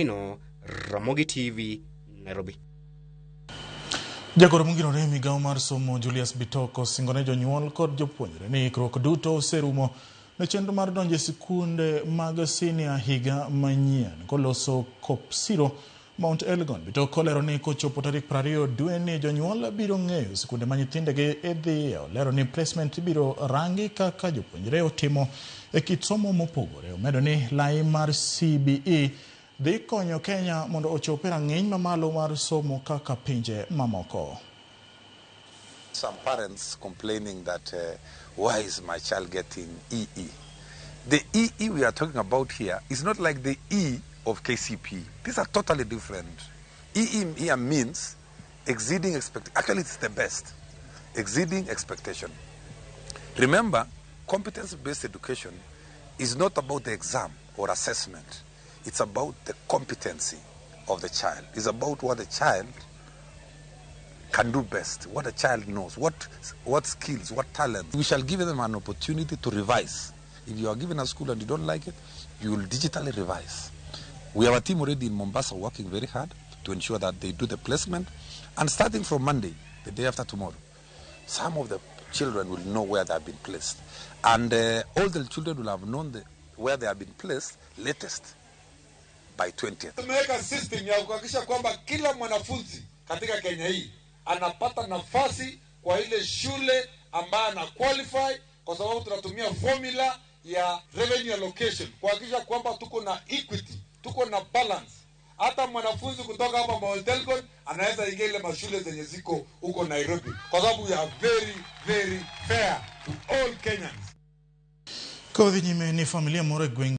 Wino, Ramogi TV, Nairobi. Jagoro mongirore e migawo mar somo Julius Bitok osingo ne jonyuol kod jopuonjre ni ikruok duto oserumo ne chenro mar donjo e sikunde mag sinia higa manyien koloso Kopsiro Mount Elgon. Bitok olero ni kochopo tarik 20 dweni jonyuol biro ng'eyo sikunde ma nyithindegi idhiye. Olero ni placement ibiro rangi kaka jopuonjre otimo e kit somo mopogore. Omedo ni lai mar CBE dhi konyo Kenya mondo ochop e rang'iny mamalo mar somo kaka pinje mamoko. Some parents complaining that why is my child getting EE? The EE we are talking about here is not like the E of KCPE. These are totally different. EE here means exceeding expectation. Actually, it's the best. Exceeding expectation. Remember, competence-based education is not about the exam or assessment. It's about the competency of the child. It's about what the child can do best, what the child knows, what skills, what talents. We shall give them an opportunity to revise. If you are given a school and you don't like it, you will digitally revise. We have a team already in Mombasa working very hard to ensure that they do the placement. And starting from Monday, the day after tomorrow, some of the children will know where they have been placed. And all the children will have known where they have been placed latest by 20th. Tumeweka system ya kuhakikisha kwamba kila mwanafunzi katika Kenya hii anapata nafasi kwa ile shule ambayo ana qualify, kwa sababu tunatumia formula ya revenue allocation kuhakikisha kwamba tuko na equity, tuko na balance. Hata mwanafunzi kutoka hapa Mount Elgon anaweza ingia ile mashule zenye ziko huko Nairobi, kwa sababu we are very very fair to all Kenyans. Kodhi nyime ni familia moro e gweng'